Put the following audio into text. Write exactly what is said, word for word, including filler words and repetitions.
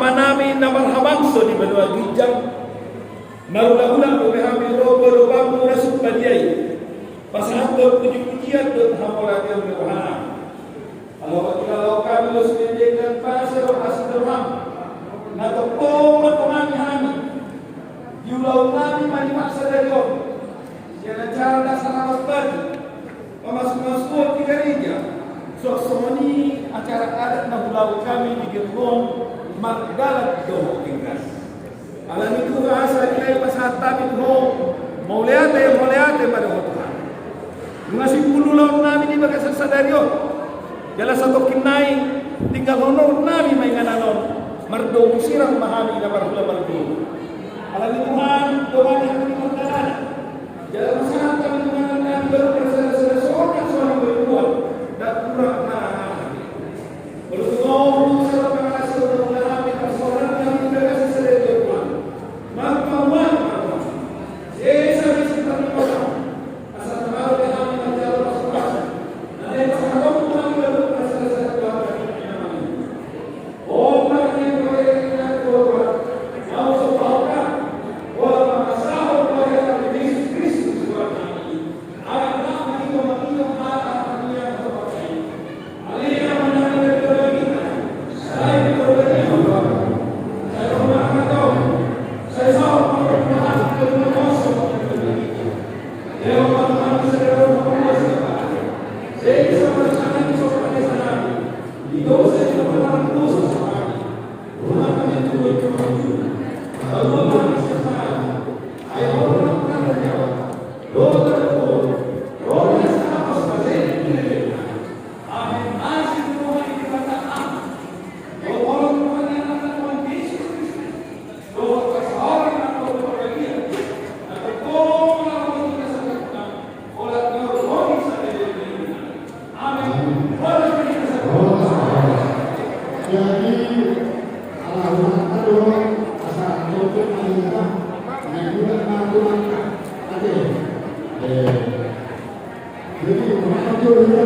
Amanami na marhabangsa di banua ginjang, marhulahula dope hami ro tu adopanMu na sumpadia i, pasahathon pujipujian dohot hamuliateon ni rohaM. Ala Ho ma tinggalhon hami, laos sude denggan basa dohot asi ni rohaM, na tongtong mandongani hami di ulaonnami manjou sadari on, sian acara dasar alas batu, pamasumasuon di gareja, suang songon i acara adat na hulahulan hami di gereja on mardalan dohot denggan. Alani i Tuhan, sadari on pasahat hami tu Ho, mauliate, mauliate ma di Ho Tuhan. Nunga simpul ulaonnami di bagasan sadari on, jala satongkin nai tinggalhononnami ma inganan on, mardomu sirang ma hami na marhula mardomu. Alani i Tuhan, dongani hami di pardalanan, jala pasahat hami tu inganan nami ganup parsadasada sonang sonang bohal, ndang kurang hami. Molo tung Ho, tung salpu pangasahon hami, parsaoran nami di bagasan sadari on, Tuhan, marpamuat ma Tuhan. Sesa ma sian parningotan, asa tabaru be hami manjalo pasupasu na naeng pasahatonmu tu hami ganup parsadasada, Tuhan, di inganan nami. Jadi, ala hurang tadi, asa tutup aja, naik bulan, naik bulan, oke. Eh, jadi, kenapa tuh, ya,